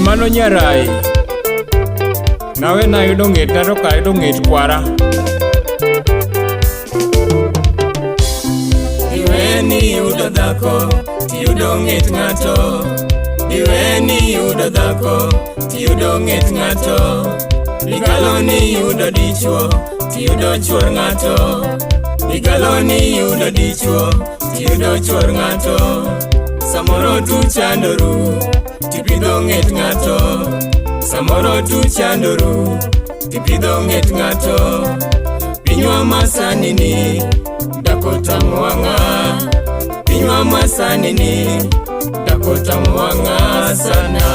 Mano nyarai. Nawe nayudo ng'etna to kayudo ng'et kwara. Iwe ni yudo dhako, tiyudo ng'et ng'ato. Iwe ni yudo dhako, tiyudo ng'et ng'ato. Igalo ni yudo dichuo, tiyudo chuor ng'ato. Igalo ni yudo dichuo, tiyudo chuor ng'ato. Samoro tu chandoru, tipidho ng'et ng'ato. Samoro tu chandoru, tipidho ng'et ng'ato. Pinywa masani ni, dhako tamo wang'a. Pinywa masani ni, dhako tamo wang'a sana.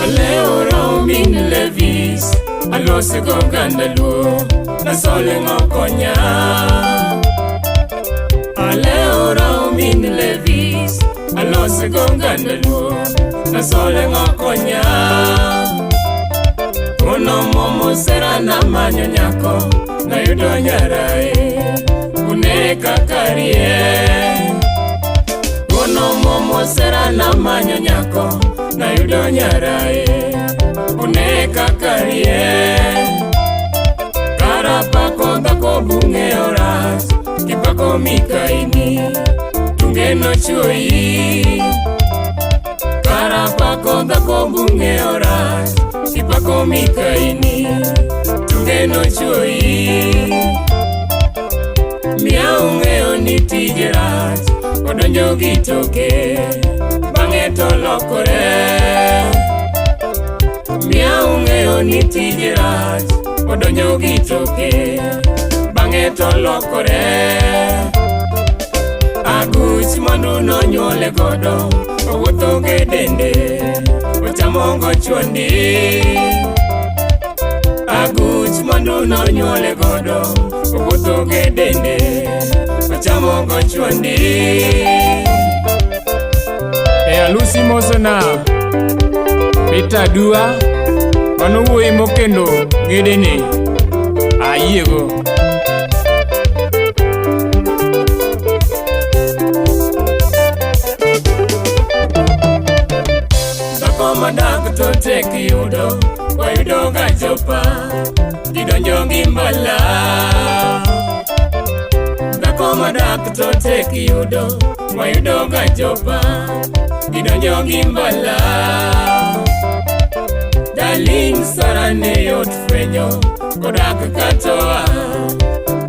Aleo min Levis, alose go oganda luo, nasole ngokonya. Aleo min Levis, alose go oganda luo, nasole ngokonya. Ono momo sera na manyo nyako, nayudo nyarae, une kakarie. Ono momo sera na manyo nyako, nayudo nyarae, une kakarie. Karapako dhako bung'eyo rach, kipako mikaini, tunge nochuoyi. Karapako dhako bung'eyo rach, kipako mikaini, tunge nochuoyi. Miya ung'eyo ni tije rach, odonjo gi toke, bang'e to lokore. Miya ung'eyo ni tije rach, odonjo gi toke, bang'e to lokore. Aguch mwandu nonyuole godo, owuotho gi dende, ochamo go chwondi. Aguch mwandu nonyuole godo, owuotho gi dende, ochamo go chwondi. E alusi mosena Peter Dua, mano wuoyi mokendo ng'edene. Ayiego. Dhako madak to tek yudo, wayudo ga jopa, gidonjo gi mbala. Dhako madak to tek yudo, wayudo ga jopa, gidonjo gi mbala. Darling Sara ne yot fwenyo, kodak katoa,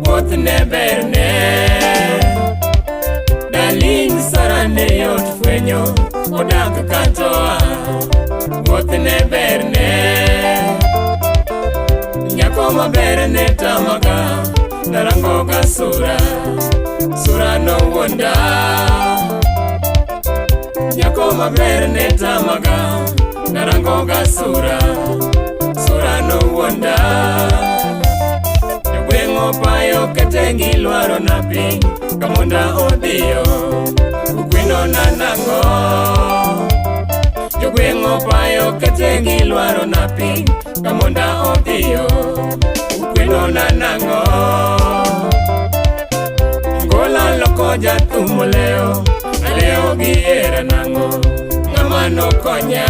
wuoth ne berne. Darling Sara ne yot fwenyo, odak katoa, wuoth ne berne. Nyako maber ne tamaga, narangoga sura, sura nowuonda. Nyako maber ne tamaga, narangoga sura, sura nowuonda. Jogweng' opayo kete gilwaro na piny, kamonda odhiyo, ukwino na nang'o. Jogweng' opayo kete gilwaro na piny, kamonda odhiyo, ukwino na nang'o. Ngola loko jathum oleo, aleo gi hera nang'o, ng'ama nokonya.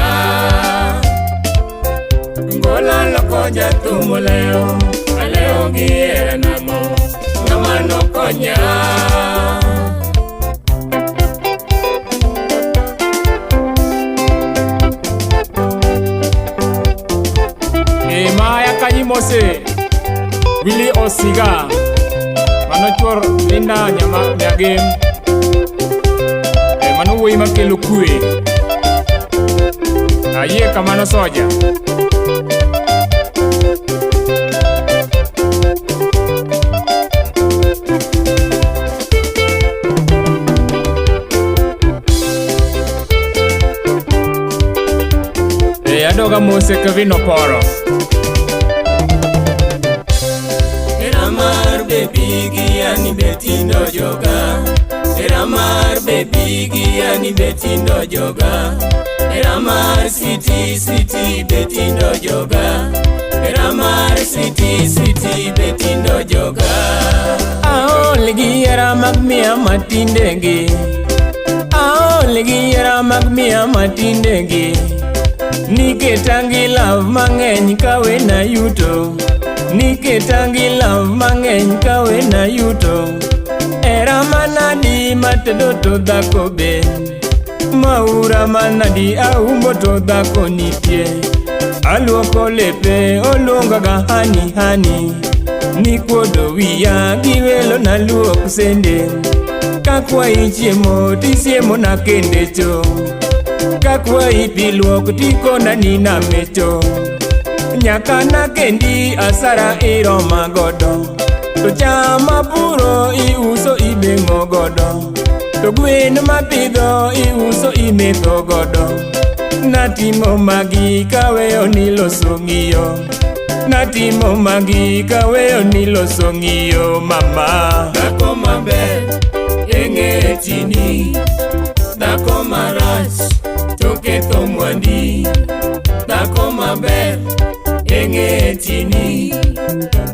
Ngola loko jathum oleo, aleo gi hera nang'o, ng'ama nokonya. E maya kanyi mose Willy Osiga, mano chuor Linda Nyama Nyagem. E mano wuoyi makelo kwe. Ayie kamano soja. E adoga mose Kevin Oporo. Hera mar bebi gi yani be tindo joga. Hera Hera mar baby gi yani betindo joga. Hera mar sweetie sweetie betindo joga. Hera mar sweetie sweetie betindo joga. Aol gi hera mag miya matindegi. Aol gi hera mag miya matindegi. Niketa gi love mang'eny kawena yuto. Niketa gi love mang'eny kawena yuto. Hera manadi matedo to dhako be. Maura manadi aumbo to dhako nitie. Aluoko lepe oluonga ga honey honey. Nikuodo wiya gi welo naluok sende. Kakwayi chiemo tisiemona kende cho. Kakwayi pi luok tikona ni namecho. Nyaka nakendi asara iroma godo. To cham mapuro iuso ibeng'o godo. To gwen mapidho iuso imetho godo. Natimo magi kaweyo ni loso ng'iyo. Natimo magi kaweyo ni loso ng'iyo mama. Dhako maber eng'e tini. Dhako marach to ketho mwandi. Dhako maber eng'e tini.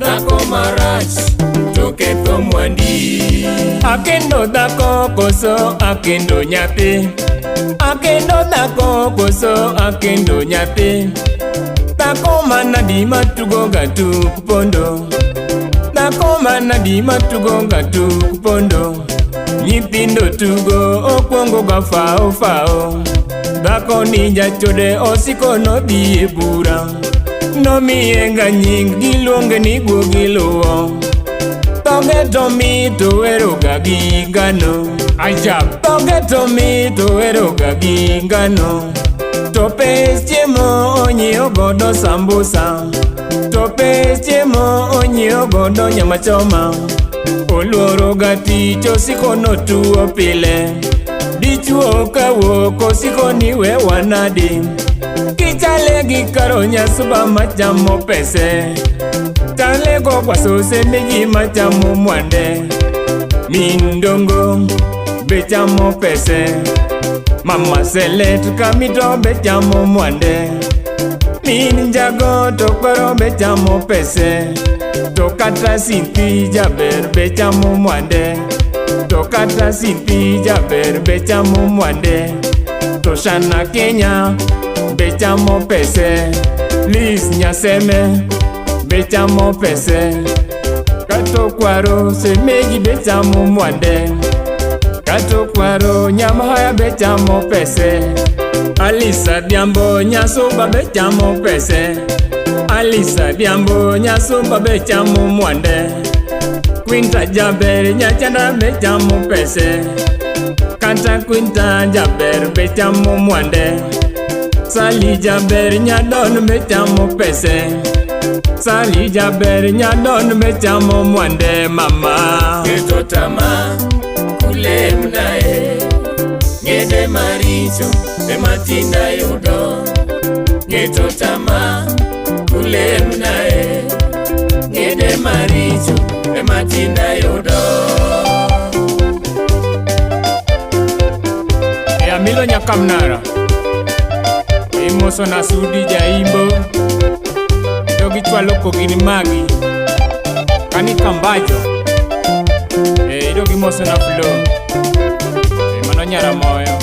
Dhako marach to ketho mwandi. Akendo dhako koso akendo nyathi. Akendo dhako koso akendo nyathi. Dhako manadi matugo ga tuk pondo. Dhako manadi matugo ga tuk pondo. Nyithindo tugo okwongo ga fao fao. Dhako ni jachode osiko nodhi e bura. Nomiye ga nying giluonge ni guogi luwo. Dhoge to mit to wero ga gi ngano. Ajab. Dhoge to mit to wero ga gi ngano. To pes chiemo onyiewo godo sambusa. To pes chiemo onyiewo godo nyama choma. Oluoro ga tich osiko notuo pile. Dichuo kawuok osiko ni we wanadi. Kichale gi karo nyasuba machamo pese. Chale go kwasose miji machamo mwande. Mindongo be chamo pese. Mama Selet kamito be chamo mwande. Min jago to kwero be chamo pese. To kata Sinti jaber be chamo mwande. To kata Sinti jaber be chamo mwande. To Shana Kenya be chamo pese. Liz Nyaseme be chamo pese. Kato kwaro semeji be chamo mwande. Kato kwaro nyamahaya be chamo pese. Alisa Diambo nyasumba be chamo pese. Alisa Diambo nyasumba be chamo mwande. Quinta Jaber nyachanda be chamo pese. Kata Quinta Jaber be chamo mwande. Sali Jaber nyadon be chamo pese. Sali Jaber nyadon be chamo mwande mama. Keto tama kulem nae. Ng'ede maricho ema tinda yudo. Keto tama kulem nae. Ng'ede maricho ema tinda yudo. E Amilo Nyakamnara. Imoso na Sudi Jaimbo. To gichwalo kogini magi. Kani Kambajo. E ido gimoso na Flo. E mano nyara moyo.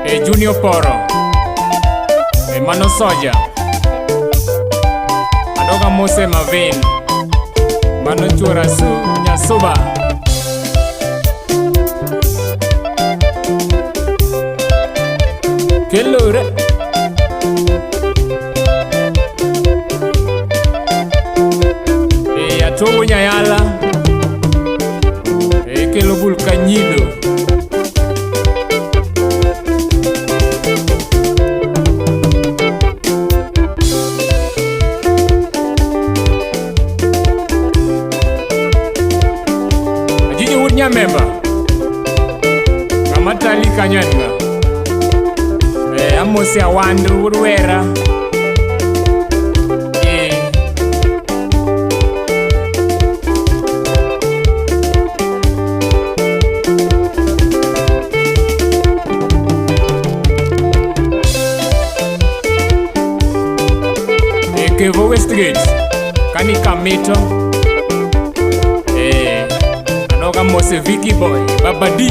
E Junior Poro. E mano Soja. Adoga Mose Mavin. Mano chuora su Nyasuba. Kelore. E atowo Nyayala. E kelo bul kanyido. Kanyo en ng'a? Amose Awandu wuod Wera. Kevo Westgate kani Kamito. Anoga mose Vicky Boy Baba D.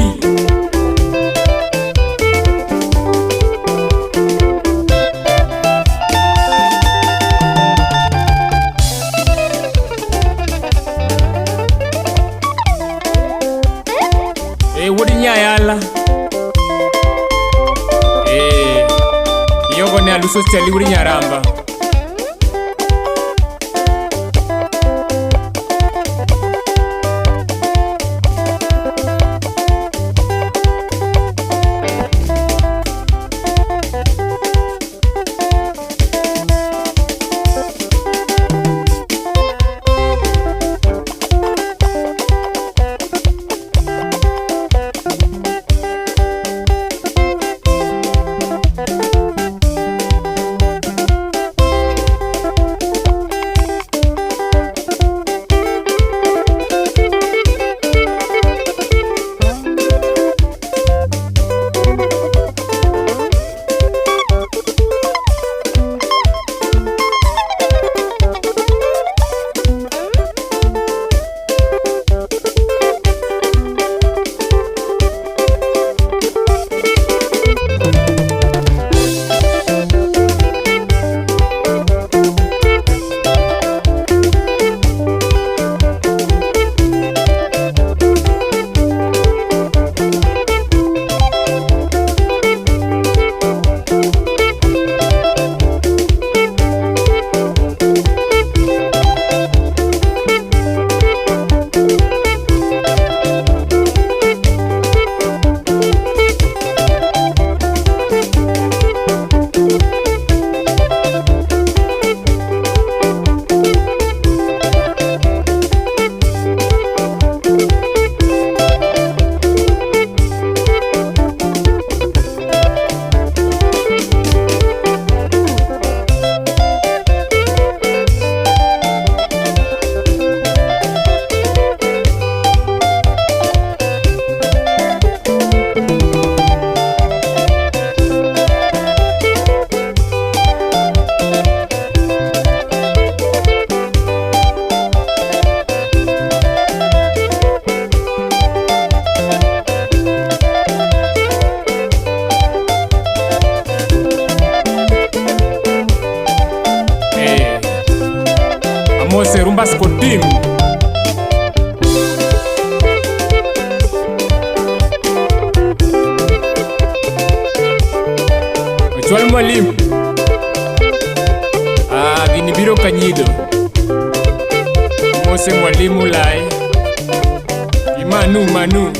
Wuod Nyayala. Yogo ne aluso chali wuod Nyaramba. Amose Rumba Squad Team. Ochwal mwalimu. Gini biro kanyido. Amose mwalimu lai. Imanu manu.